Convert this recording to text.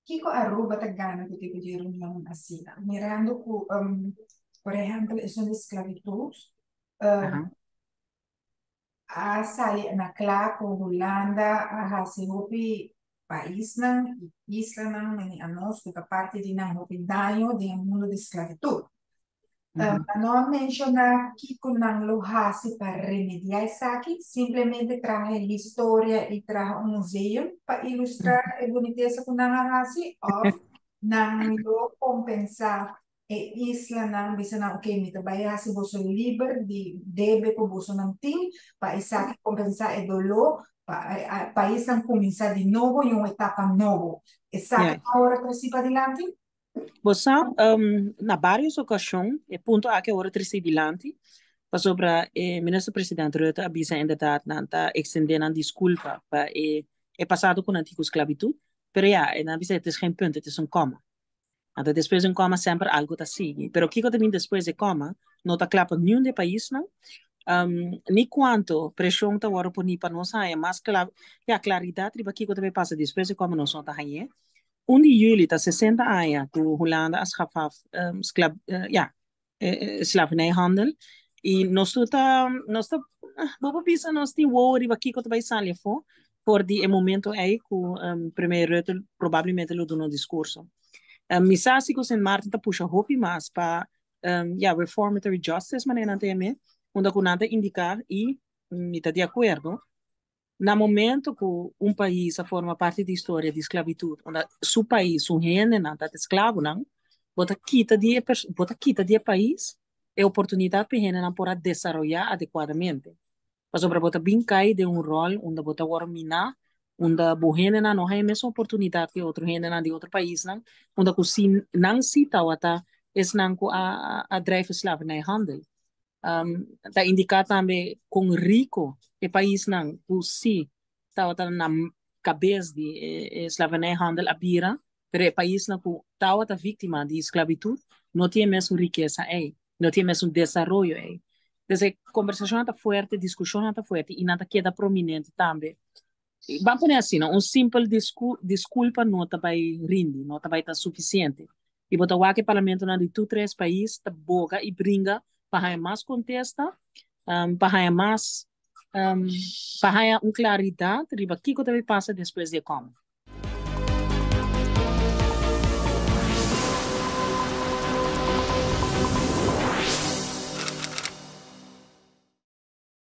Kiko Aruba ta gana ku tipo di reunion asina? Mirando ku, por ehèmpel, esun di sklabitut, a sali na kla ku Hulanda a hasi hopi paisnan i islanan meni anos ku ta parti di nan hopi daño den e mundu di sklabitut. Nan no a menshoná kiko nan lo hasi pa remediá esaki, simplemente traha e historia i traha un museum pa ilustrá e bunitesa ku nan a hasi òf nan lo kompensá e islanan, bisa nan, ok, mi ta bai hasi boso liber di debe ku bosonan tin pa esaki kompensá e doló, pa e paisnan kuminsá di nobo i un etapa nobo. Esaki ta ora trasí padilanti? Bo sa, na varios ocasion e punto aki a worde treci dilanti, pasobra e Minister President Rutte a bisa inderdaad nan ta extende nan disculpa pa e e pasado cu nan tin cu sclavitud, pero ya, nan a bisa het is geen punt, het is een komma. Anto despues di un komma semper algo ta sigui, pero kico ta bin despues di komma no ta cla pa niun di e paisnan, ni cuanto presion ta worde poni pa nos haya mas cla, ya, claridad riba kico ta bay pasa despues di komma nos no ta hañ'e. Un di juli ta 60 aña ku Hulanda a schaf af ya, slavernijhandel i nos tur ta, nos ta, bo por bisa nos tin wowo riba kiko ta bai sali afó for di e momento ei ku Premier Rutte probablemente lo duna un diskurso. Mi sa si ku Sint Maarten ta pusha hopi mas pa ya, reformatory justice manera nan ta yam'é, unda ku nan ta indiká i mi ta di akuerdo. Na momento ku un pais a forma parti di historia di sklabitut, unda su pais, su hendenan ta esklabonan, bo ta kita di e bo ta kita di e pais e oportunidat pa e hendenan por a desaroyá adekuadamente. Pasobra bo ta bin kai den un ròl unda bo ta wòrdu miná, unda bo hendenan no haña e mesun oportunidat ku e otro hendenan di otro paisnan, unda ku si nan si tabata esnan ku a a drijf e slavernijhandel. Ta indiká tambe kon riko e paisnan ku sí tabata na kabes di e slavernijhandel a bira, pero e paisnan ku tabata víktima di sklabitut no tin e mesun rikesa ei, no tin e mesun desaroyo ei. Entonces e kombersashonnan ta fuerte, diskushonnan ta fuerte i nan ta keda prominente tambe. Ban pone asina, un simpel diskulpa no ta bai rindi, no ta bai ta sufisiente. I bo ta wak e parlamentonan di tur tres pais ta boga i bringa pa haña mas kontesta, pa haña mas, pa haña un klaridat riba kiko ta bai pasa despues di e kòmbe.